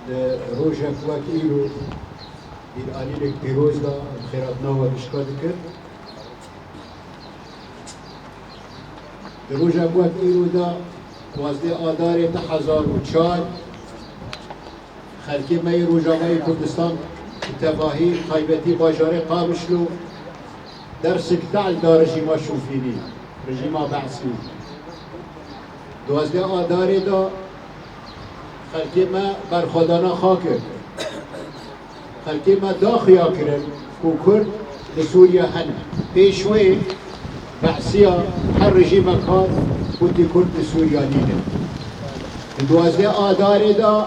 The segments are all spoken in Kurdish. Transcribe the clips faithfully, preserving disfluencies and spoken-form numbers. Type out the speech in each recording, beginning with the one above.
Di rojek wek îro bîranînek pîroz de em xêratina we gişka dikin. Di rojek wek îro de duwazdeh Adarê du hezar û çar xelkê me yê Rojavayê Kurdistan bi tevahî taybetî bajarê Qamişlo dersek tehl da rejîma şofînî, rejîma Be'sî. Duwazdeh Adarê de xelkê me berxwedana xwe kir. Xelkê me daxuya kirin ku Kurd li Sûriye hene. Pêş wê Be'siya her rejîmek hat gotî Kurd li Sûriye nîne. Di duwazdeh Adarê de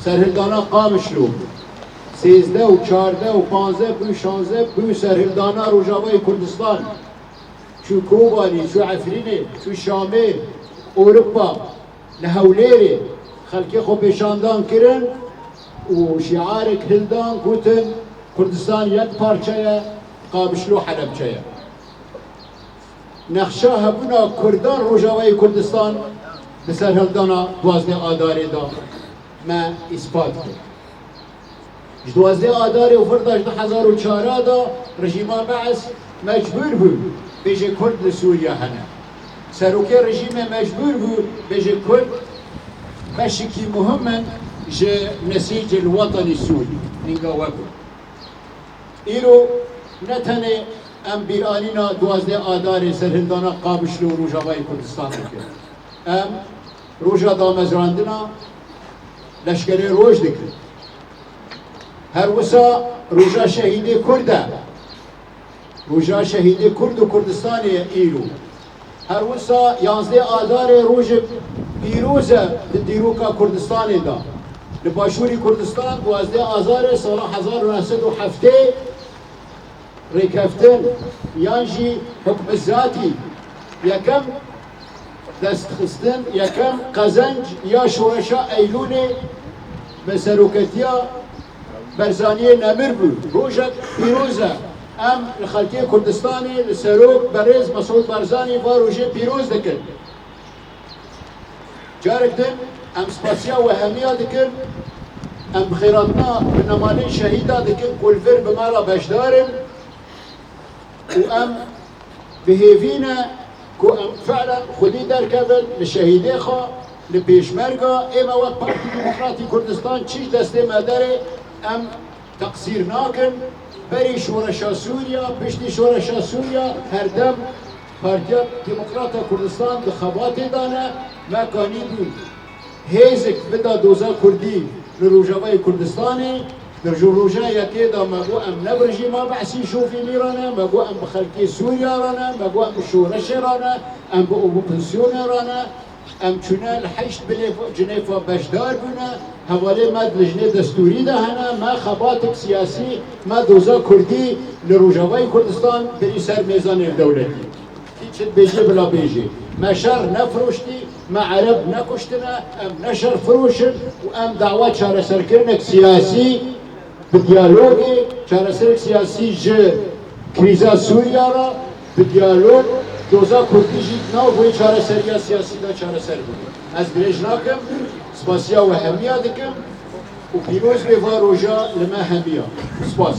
serhildana Qamişlo, sêzdeh û çardeh û panzdeh bû şazdeh bû serhildana Rojavayê Kurdistan. Çû Kobanî, çû Efrînê, çû Şamê, Ewropa, li Hewlêrê xelkê xwepêşandan kirin û şiarek hildan, gotin, Kurdistan yek parçe ye, Qamişlo Helebçe ye. Nexşa hebûna Kurdan Rojavayê Kurdistan di serhildana duwazdeh Adarê de me îspat kir. Ji duwazdeh Adarê û vir de ji du hezar û çar de rejîma Be'es mecbûr bû bêje Kurd li Sûriye hene. Serokê rejîmê mecbûr bû bêje Kurd beşekî muhim in ji nesîcil wetenî Sûrî. Hînga we bû. Îro ne tenê em bîranîna duwazdeh Adarê serhildana Qamişlo û Rojavayê Kurdistan dikin. Em roja damezrandina Leşkerê Roj dikin. Her wisa roja şehîdê Kurd e. Roja şehîdê Kurd û Kurdistanê ye îro. Her wisa yanzdeh Adarê rojek pîroz e di dîroka Kurdistanê de. Li Başûrî Kurdistan duwazdeh Adarê sala hezar û neh sed û heftê rêkeftin yan jî hukmizatî yekem destxistin, yekem qezenc ya şoreşa Eylûlê bi seroketiya Barzaniyê nemir bû. Rojek pîroz e. Em li xelkê Kurdistanê li serok berêz Mesûd Barzanî va rojê pîroz dikin. Carek din em spasiya we hemiya dikin. Em bi xêratina binemalên şehîda dikin ku li vir bi me re beşdar in. Û em bi hêvî ne ku em fi'len xwedî derkevin li şehîdê xwe, li pêşmerga. Ê me wek Partî Demokratî Kurdistan çi ji destê me derê, em teqsîr nakin. Berî şoreşa Sûriya, piştî şoreşa Sûriya, herdem Partiya Demokrata Kurdistan di xebatê de ne. Me kanîbû hêzek bida doza Kurdî li Rojavayê Kurdistanê. Li ji roja yekê de me got em ne bi rejîma Be'sî şofînî re ne, me got em bi xelkê Sûriya re ne, me got em bi şoreşê re ne, em bi opozîsyonê re ne. Em çûne li heşt binê Cinêfa beşdar bûne. Hevalê me di lijnê destûrî de hene. Me xebatek siyasî, me doza Kurdî li Rojavayê Kurdistan birî ser mêzanê dewletî. Kî çi dibêje bila bêje. Me şer nefiroştî, me Ereb nekuştine, em ne şerfiroş in û em dawa çareserkirinek siyasî bi diyalogê, çareserek siyasî ji krîza Sûriya re bi diyalog, doza Kurdî jî di nav wê çareseriya siyasî de çareser bibe. Ez dirêj nakim, spasiya we hemiya dikim û pîroz bê va roja li me hemiya. Spas.